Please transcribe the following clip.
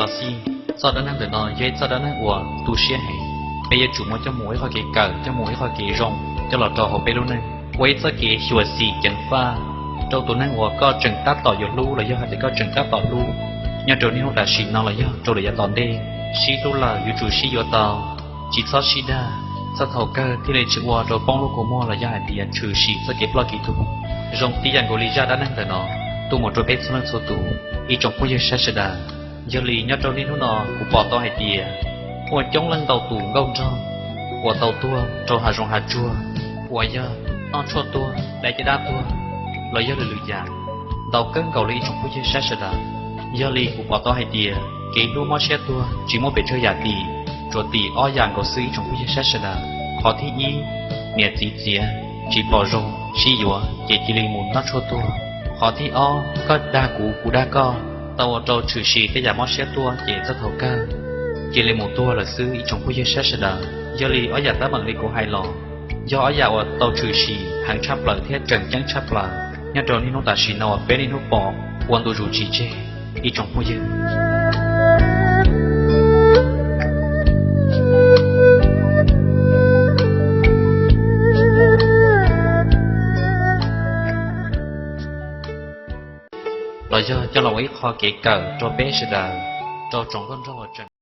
Los xij, txoj dab neeg ntawm no yog ib txoj dab neeg uas tu siab heev. Peb yuav tsum muab coj mus ua ib qho kev kawm, coj mus ua ib qho kev zoo coj los rau hauv peb lub neej, ua ib txoj kev xyuam xim ceev faj rau tus neeg uas koj tseem tab tom yuav hlub los yog hais tias koj tseem tab tom hlub nyob rau niaj hnub tam sim no los yog rau lawm yav tom ntej. Sib hlub lawm yuav tsum sib yuav tau, tsis txhob sib dag. Txog thaum kawg thiaj li tsis ua rau poob lub kua muag los yog hais tias tshwm sim txoj kev ploj kev tuag. Zoo tib yam nkaus li zaj dab neeg ntawm no tuaj mus rau peb txhua leej txhua tus, ib tsoom phooj ywg saib sawv daws. Yog li nyob rau niaj hnub no kuv pom tau hais tias muaj coob leej ntau tus nkauj nraug uas tau tuag rau hav zoov hav tsuag, uas yog noj tshuaj tuag, dai caj dab tuag, los yog lwm lwm yam ntau kawg nkaus li ib tsoom phooj ywg saib sawv daws. Yog li kuv pom tau hais tias kev hlub mob siab tuag tsis muaj pes tsawg yam tim, tsuas tim ob yam nkaus xwb ib tsoom phooj ywg saib sawv daws. Qhov thib ib, niam txiv txiav tsis pom zoo sib yuav ces cia li mus noj tshuaj tuag. Qhov thib ob, koj dag kuv kuv dag koj, tau ua rau tshwm sim tej yam mob siab tuaj ces txog thaum kawg cia li mus tuag lawm xwb ib tsoom phooj ywg saib sawv daws. Yog li ob yam teeb meem li kuv hais los yog ob yam uas tau tshwm sim heev tshaj plaws thiab tseem ceeb tshaj plaws nyob rau niaj hnub tam sim no uas peb niaj hnub pom ua ntu zus tsis tseg ib tsoom phooj ywg. Los yog coj los ua ib qho kev kawm rau peb sawv daws, rau tsoom nkauj nraug uas tseem